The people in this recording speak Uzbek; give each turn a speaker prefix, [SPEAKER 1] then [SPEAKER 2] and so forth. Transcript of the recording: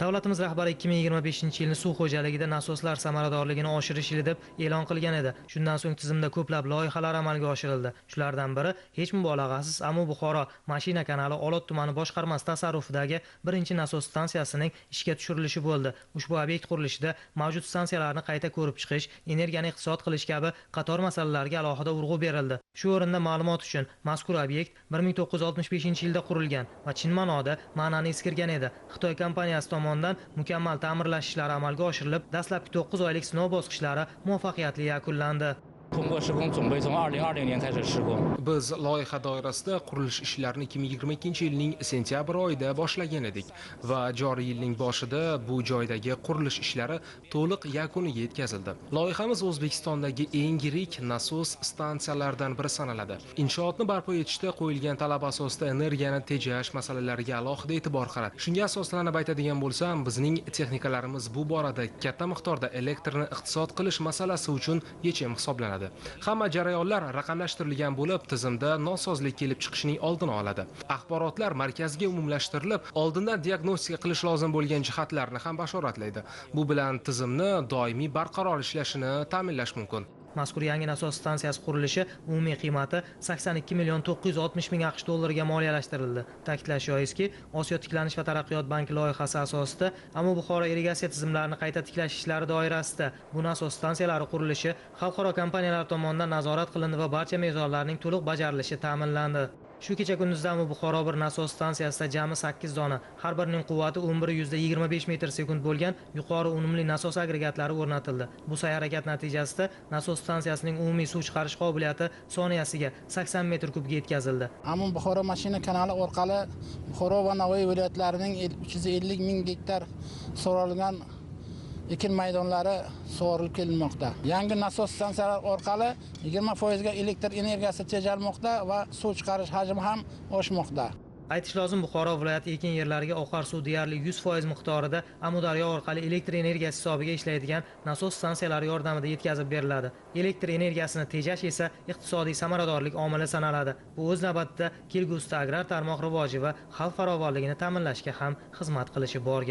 [SPEAKER 1] Davlatimiz rahbari 2025-yilni suv xo'jaligida nasoslar samaradorligini oshirish yili deb e'lon qilgan edi. Shundan so'ng tizimda ko'plab loyihalar amalga oshirildi. Shulardan biri hech mubolag'asiz Amu Buxoro mashina kanali Olot tumani boshqarmasi tasarrufidagi birinchi nasos stansiyasining ishga tushirilishi bo'ldi. Ushbu obyekt qurilishida mavjud stansiyalarni qayta ko'rib chiqish, energiyani iqtisod qilish kabi qator masalalarga alohida urg'u berildi. Shu o'rinda ma'lumot uchun mazkur obyekt 1965-yilda qurilgan va chin ma'noda ma'nani eskirgan edi. Xitoy kompaniyasi tomonidan mukammal ta'mirlash ishlari amalga oshirilib, dastlabki 9 oylik sinov bosqichlari muvaffaqiyatli yakunlandi.
[SPEAKER 2] Biz loyiha doirasida qurilish ishlarini 2022-yilning sentyabr oyida boshlagan edik va joriy yilning boshida bu joydagi qurilish ishlari to'liq yakuniga yetkazildi. Loyihamiz O'zbekistondagi eng yirik nasos stansiyalaridan biri sanaladi. Inshootni barpo etishda qo'yilgan talab asosida energiyani tejash masalalariga alohida e'tibor qaratdi. Shunga asoslanib aytadigan bo'lsam, bizning texnikalarimiz bu borada katta miqdorda elektrni iqtisod qilish masalasi uchun yechim hisoblanadi. Hamma jarayonlar raqamlashtirilgan bo'lib, tizimda nosozlik kelib chiqishining oldini oladi. Axborotlar markazga umumlashtirilib, oldindan diagnostika qilish lozim bo'lgan jihatlarni ham bashoratlaydi. Bu bilan tizimni doimiy barqaror ishlashini ta'minlash mumkin.
[SPEAKER 1] Mazkur yangi nasos stansiyasi qurilishi umumiy qiymati 82 960 ming AQSh dollariga moliyalashtirildi. Ta'kidlash joizki, Osiyo tiklanish va taraqqiyot banki loyihasi asosida Amu Buxoro irrigatsiya tizimlarini qayta tiklash ishlari doirasida bu nasos stansiyalari qurilishi xalqaro kompaniyalar tomonidan nazorat qilindi va barcha mezonlarning to'liq bajarilishi ta'minlandi. Shu kecha kunduzda Amu Buxoro bir nasos stansiyasida jami 8 dona, har birining quvvati 11,25 metr sekund bo'lgan yuqori unumli nasos agregatlari o'rnatildi. Bu sa'y-harakat natijasida nasos stansiyasining umumiy suv chiqarish qobiliyati soniyasiga 80 metr kubga yetkazildi.
[SPEAKER 3] Amu Buxoro mashina kanali orqali Buxoro va Navoiy viloyatlarining 350 ming gektar sug'orilgan ekin maydonlari sug'orilib kelinmoqda. Yangi nasos stansiyalari orqali 20% ga elektr energiyasi tejalmoqda va suv chiqarish hajmi ham oshmoqda.
[SPEAKER 1] Aytish lozim, Buxoro viloyati ekin yerlariga oqar suv deyarli 100% miqdorida Amudaryo orqali elektr energiyasi hisobiga ishlaydigan nasos stansiyalari yordamida yetkazib beriladi. Elektr energiyasini tejash esa iqtisodiy samaradorlik omili sanaladi. Bu o'z navbatida kelgusida agrar tarmoq rivoji va xalq farovonligini ta'minlashga ham xizmat qilishi bor gap.